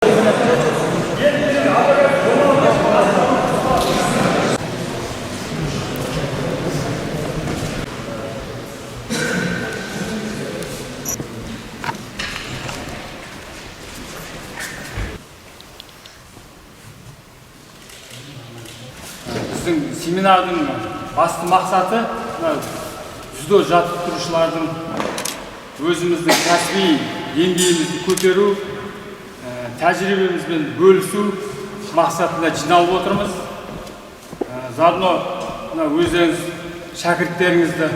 Біздің семинардың басты мақсаты мына дзюдо жаттықтырушылардың өзіміздің кәсіби деңгейімізді көтеру, тәжірибемізбен бөлісу мақсатында жиналып отырмыз. Заодно мына өздеріңіз шәкірттеріңізді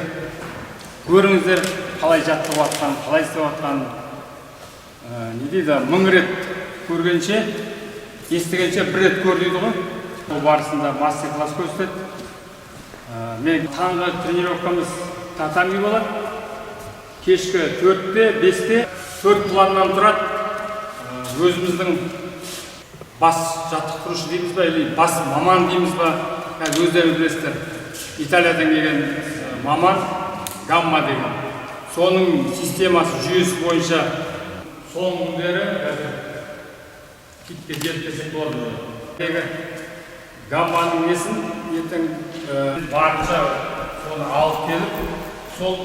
көріңіздер, қалай жаттығып жатқанын, қалай істеп жатқанын. Не дейді, мың рет көргенше, естігенше бір рет көр дейді ғой. Ол барысында мастер класс көрсетеді. Мен таңғы тренировкамыз татами болады. Кешкі 4-те, 5-те төрт планнан тұрады. Өзіміздің бас жаттықтырушы дейміз ба или бас маман дейміз ба, қазір өздеріңіз білесіздер. Италиядан келген маман Гамма деген. Соның системасы, жүйесі бойынша соңғы күндері қазір китке жетіп десек болады. Уже. Гамманың несін ертең барынша соны алып келіп, сол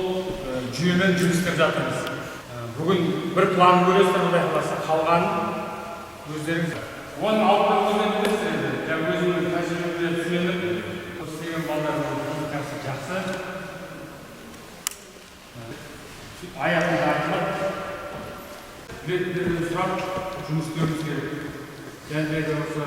жүйемен жұмыс істеп жатырмыз. Бүгін бір план көресіздер, Құдай қаласа, қалғанын өздеріңіз оның алып келіп өздеріңіз білесіздер енді. Жаңа өзімнің тәжірибеме сүйеніп істеген балдардың физикасы жақсы. Аяғында айтылады. Білетіндерден сұрап жұмыс істеуіміз керек. Және де осы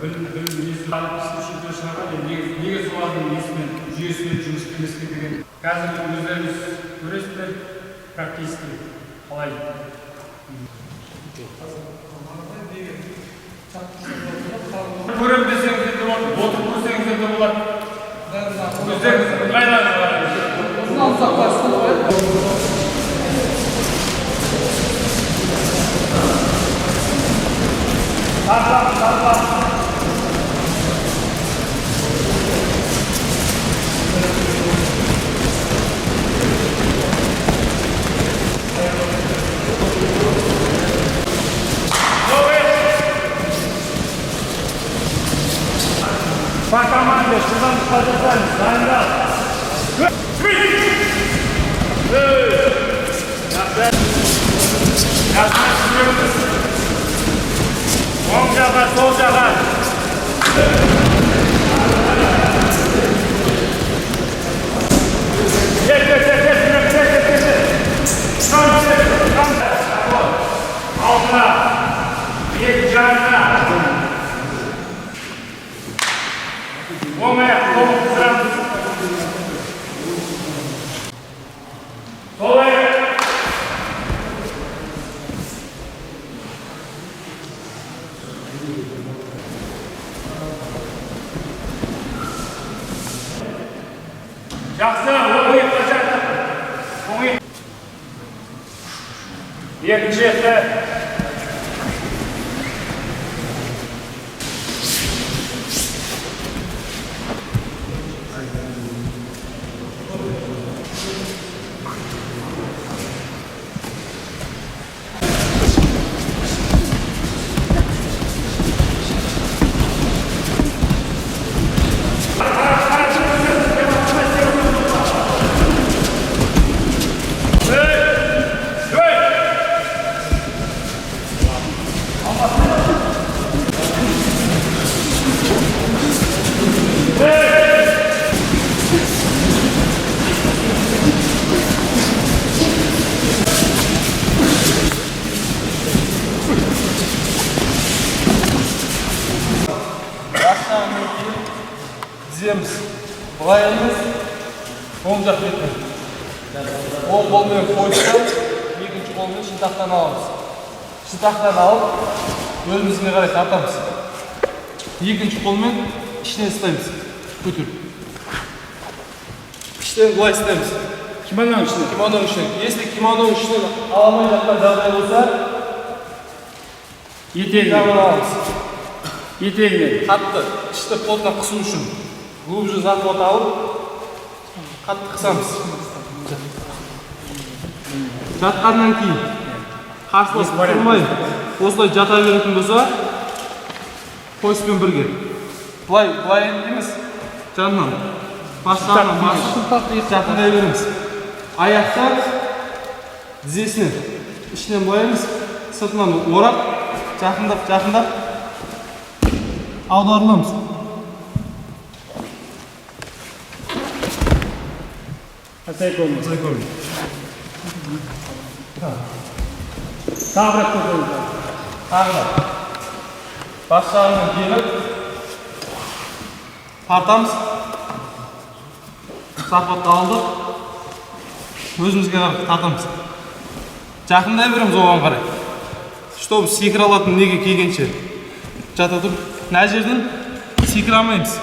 білім несі шетел шығарған енді неге солардың несімен, жүйесімен жұмыс істемеске деген. Қазір өздеріңіз көресіздер практически қалай. Көремін десеңіздер де болады, отырып көрсеңіздер де болады. Өздеріңіз ыңғайлаңыз. Тартамыз, тартамыз. По команде жылдамдыққа жасаймыз, дайындал. Жақсы. Жақсы, жүреміз. Оң жаққа, сол жаққа. Тез, тез, тез, тез, жүрем, тез, тез, тез, тез. Там, тез, там. Алдына, екі жағына. Оң аяқ қолын қыздырамыз. Сол аяқ. Жақсы, оң иыққа жаттық. Оң иық. Екінші етті. Бас жағынан кейін тіземіз былай емес, оң жақ бетіне. Оң қолмен қойып, екінші қолмен шынтақтан аламыз. Шынтақтан алып, өзімізге қарай тартамыз. Екінші қолмен ішінен ұстаймыз, көтеріп. Іштен былай ұстаймыз. Кимононың ішіне. Кимононың ішінен. Если кимононың ішінен ала алмай жатқан жағдай болса, Етегінен. жағынан аламыз. Етегінен. Қатты ішті плотно қысу үшін глубже захват алып, қатты қысамыз. Жатқаннан кейін Қарсылас тұрмай осылай жата беретін болса, пояспен бірге. Былай, былай емес, жанынан. Бас жағынан басып жақындай береміз. Аяқты тізесінен, ішінен былай емес, сыртынан орап, жақындап, жақындап аударыламыз. Асайком. Тағы бір рет көрсеңіз. Тағы да. Бас жағынан келіп, тартамыз. Захватты алдық. Өзімізге қарай тартамыз. Жақындай береміз оған қарай. Чтобы секіре алатын неге келгенше. Жата тұрып, мына жерден секіре алмаймыз.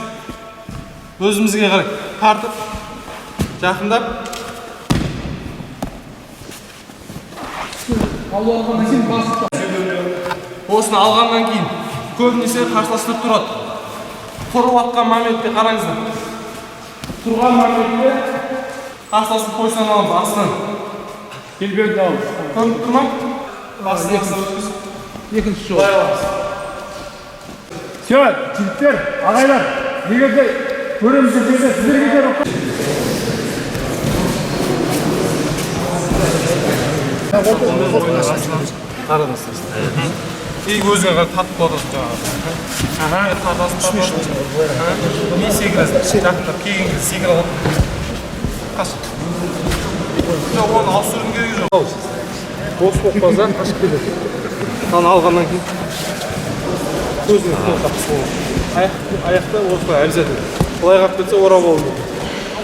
Өзімізге қарай тартып, жақындап. Алғаннан кейін басып, осыны алғаннан кейін көбінесе қарсыластар тұрады. Тұрып атқан моментте қараңыздар. Тұрған моментте қарсыластың поясынан аламыз, астынан. Белбеуді аламыз. Көрініп тұр ма? Астынан астынан өткізіп, Екінші жол. былай аламыз. Все, жігіттер, ағайлар, егер де көреміз десеңдер, сіздерге де рұқсат. И өзіңе қарай тартып құлатасың жаңағы. Тартасың, тартасың. Не секіресің? Жақындап келген кезде секіре алады. Қаш. Жоқ, оны ауыстырудың керегі жоқ. Бос болып қалса, қашып кетеді. Мынаны алғаннан кейін өзіңе қолға қысып алады. Аяқ, аяқты осылай обязательно. Былай қалып кетсе, орап алу мүмкін.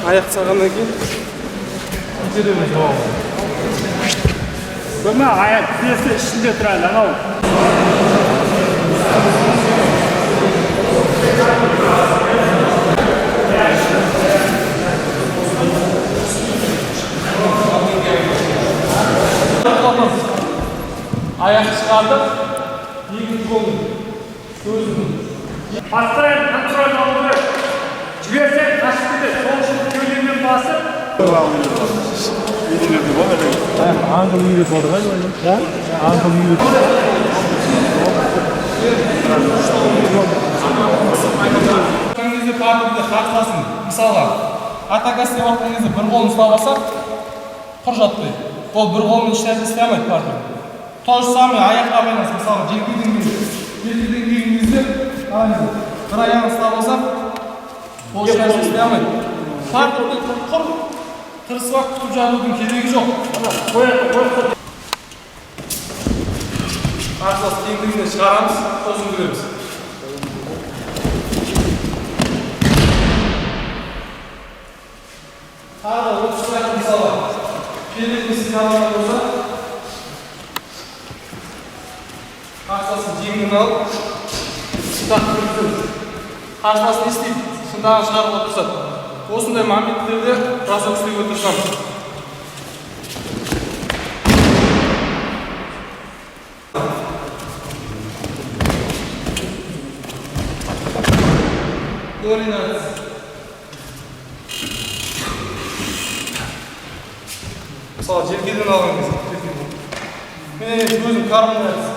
Аяқты салғаннан кейін итере береміз оған. Көрме, аяқ тізесі ішінде тұрады, анау. Құлатамыз. Аяқты шығардық. Екінші қолын өзінің. Постоянно контроль алу керек. Жіберсең қашып кетеді. Сол үшін кеудемен басып, Аңғыл үйретіп отыр ғой. Аңғыл үйретіп. Жатқан кезде партерде қарсыласың, мысалға, атака істеп жатқан кезде бір қолын ұстап алса, құр жатпай. Ол бір қолымен ешнәрсе істей алмайды партер. То же самое аяққа байланысты, мысалға, желкеден келген кезде, қараңыздар, бір аяғын ұстап алса, ол ешнәрсе істей алмайды. Партерде құр тырысып ақ күтіп жатудың керегі жоқ. Қояды, қояды. Қарсылас теңдігінен шығарамыз, сосын кіреміз. Тағы да осы сияқты, мысалы, передний сигналдар болса, қарсыластың жеңінен алып, шынтақ кіргіземіз. Қарсылас не істейді? Шынтағын шығаруға тырысады. Осындай моменттерде бросок істеуге тырысамыз. Координация. Мысалы, желкеден алған кезде, желкеден. Мен өзім координация.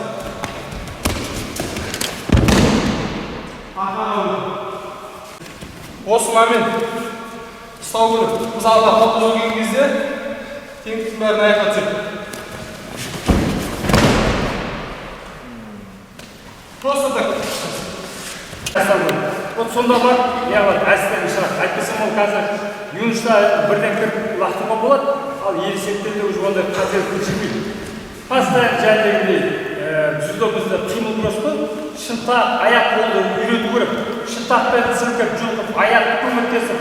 Арқаға өту. Осы момент ұстау керек. Мысалға, қалтыр жүрген кезде теңдіктің бәрін аяққа түседі. Просто так. Вот сонда барып, не қылады, әстен шығады. Әйтпесе ол қазір юношта бірден кіріп лақтыруға болады, ал ересектерде уже ондай қателік көрсетпейді. Постоянно жәндегіндей, дзюдо бізде қимыл күрес қой, шынтақ, аяқ қолды үйрету керек. Шынтақпен сілкіп, жұлқып, аяқты көмектесіп,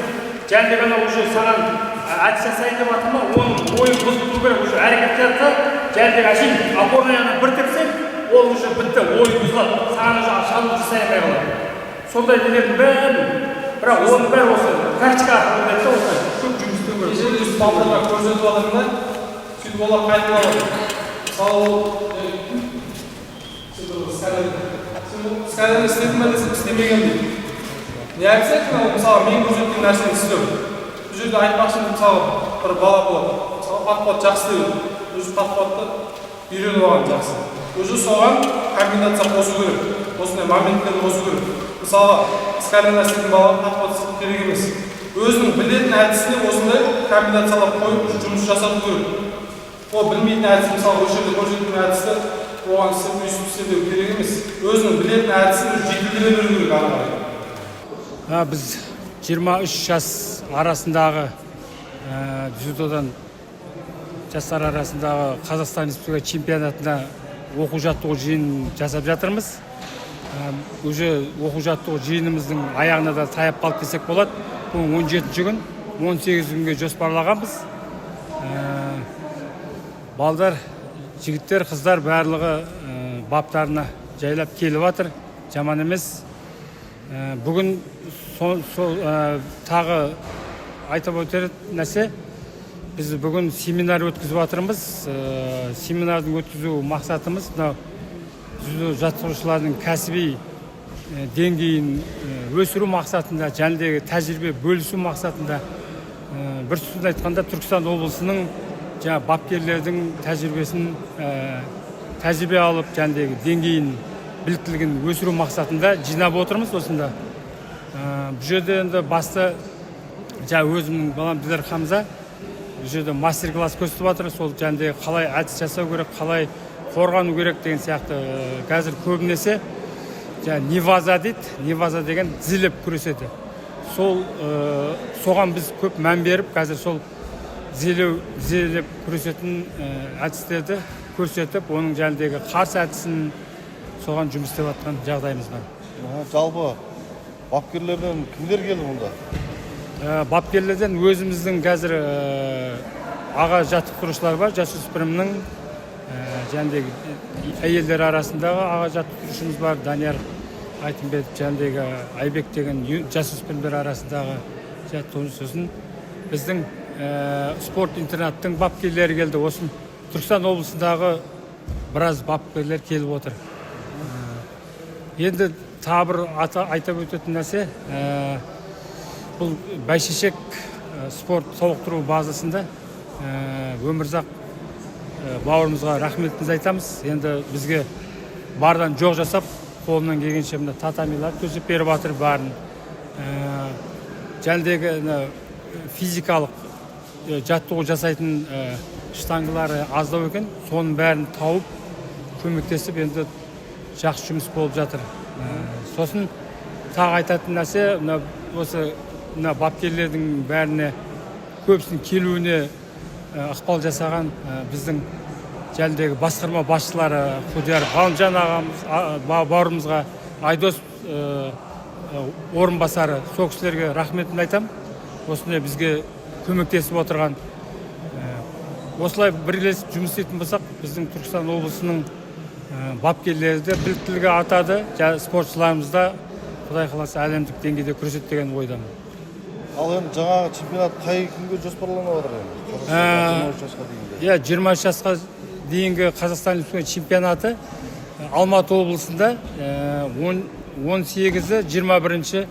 жәндегі анау уже саған әдіс жасайын деп жатыр ма, оның ойын бұзып тұру керек, уже әрекет жасаса, жәндегі әшейін опорный аяғына бір тепсең, ол уже бітті, ойын бұзылады, саған уже шабуыл жасай алмай қалады. Сондай нелердің бәрін, бірақ оның бәрі осы практика арқылы да, осы көп жұмыс істеу керек. Кеше де балаларға көрсетіп жатырмын да, сөйтіп олар қайтып алады. Мысалы, ол, сен ол сканер істедің бе десем, істемеген дейді. Не обязательно ол, мысалы, мен көрсеткен нәрсені істеу. Бұл жерде айтпақшы, мысалы, бір бала болады. Мысалы, подход жақсы деп. Өзі подходты Үйреніп алған жақсы. Уже соған комбинация қосу керек, осындай моменттерді қосу керек. Мысалы, с колена істейтін балаға подход істеу керек емес, өзінің білетін әдісіне осындай комбинациялар қойып, уже жұмыс жасату керек. Ол білмейтін әдіс, мысалы, осы жерде көрсеткен әдісті оған істеп, өйстіп істе деу керек емес. Өзінің білетін әдісін уже жетілдіре беру керек ары қарай. Біз 23 жас арасындағы дзюдодан жастар арасындағы Қазақстан Республика чемпионатына оқу жаттығу жиынын жасап жатырмыз. Уже оқу жаттығу жиынымыздың аяғына да таяп қалды десек болады. Бүгін 17 күн, 18 күнге жоспарлағанбыз. Балдар, жігіттер, қыздар барлығы баптарына жайлап келіп жатыр, жаман емес. Бүгін сол, тағы айтып өтер нәрсе, біз бүгін семинар өткізіп жатырмыз. Семинардың өткізу мақсатымыз мынау дзюдо жаттықтырушылардың кәсіби деңгейін өсіру мақсатында және де тәжірибе бөлісу мақсатында, бір сөзбен айтқанда, Түркістан облысының жаңа бапкерлердің тәжірибесін, тәжірибе алып, жәндегі деңгейін, біліктілігін өсіру мақсатында жинап отырмыз осында. Бұл жерде енді басты жаңа өзімнің балам Дидар Хамза бұл жерде мастер класс көрсетіп жатыр. Сол жәндегі қалай әдіс жасау керек, қалай қорғану керек деген сияқты. Қазір көбінесе жаңа неваза дейді, неваза деген тізелеп күреседі. Сол соған біз көп мән беріп, қазір сол тізелеп күресетін әдістерді көрсетіп, оның жәндегі қарсы әдісін, соған жұмыс істеп жатқан жағдайымыз бар. Жалпы бапкерлерден кімдер келді мұнда? Бапкерлерден өзіміздің қазір аға жаттықтырушылар бар, жасөспірімнің жәндегі әйелдер арасындағы аға жаттықтырушымыз бар, Данияр Айтымбетов, жәндегі Айбек деген жасөспірімдер арасындағы жаттықтырушы. Сосын біздің спорт интернаттың бапкерлері келді. Осы Түркістан облысындағы біраз бапкерлер келіп отыр. Енді тағы бір айтап өтетін нәрсе, бұл Бәйшешек спорт сауықтыру базасында Өмірзақ бауырымызға рахметімізді айтамыз. Енді бізге бардан жоқ жасап, қолынан келгенше мына татамилар төсеп беріп жатыр барын. Жәндегі мына физикалық жаттығу жасайтын штангалары аздау екен, соның бәрін тауып, көмектесіп, енді жақсы жұмыс болып жатыр. Сосын тағы айтатын нәрсе, мына осы мына бапкерлердің бәріне, көбісінің келуіне ықпал жасаған біздің жәлдегі басқарма басшылары Құдияр Ғалымжан ағамыз, бауырымызға, Айдос орынбасары, сол кісілерге рахметімді айтамын, осындай бізге көмектесіп отырған. Осылай бірлесіп жұмыс істейтін болсақ, біздің Түркістан облысының бапкерлері де біліктілігі артады және спортшыларымыз да, құдай қаласа, әлемдік деңгейде күреседі деген ойдамын. Ал енді жаңағы чемпионат қай күнге жоспарланып жатыр енді? Қазақстанда 23 жасқа дейінгі. Иә, 23 жасқа дейінгі Қазақстан Республикасы чемпионаты Алматы облысында 18-і 21-ші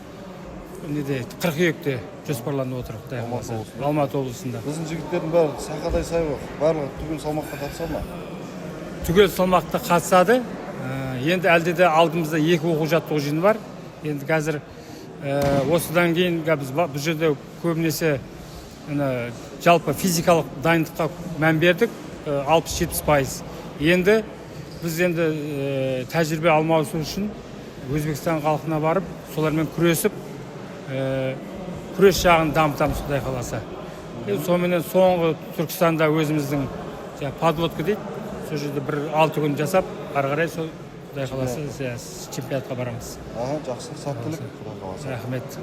неде, қыркүйекте жоспарланып отыр, құдай Алматы қаласа. облысында. Алматы облысында. Біздің жігіттердің бәрі сақадай сай ғой, барлығы түгел салмаққа қатыса ма? Түгел салмақта қатысады. Енді әлде де алдымызда екі оқу жаттығу жиыны бар. Енді қазір осыдан кейін біз бұл жерде көбінесе ана, жалпы физикалық дайындыққа мән бердік, 60-70%. Енді біз енді тәжірибе алмасу үшін Өзбекстан халқына барып, солармен күресіп, күрес жағын дамытамыз, құдай қаласа. Соныменен соңғы Түркістанда өзіміздің жаңағы подводка дейді, сол жерде бір 6 күн жасап, ары қарай сол, құдай қаласа, иә, чемпионатқа барамыз. Аха, жақсы, сәттілік, құдай қаласа. Рахмет.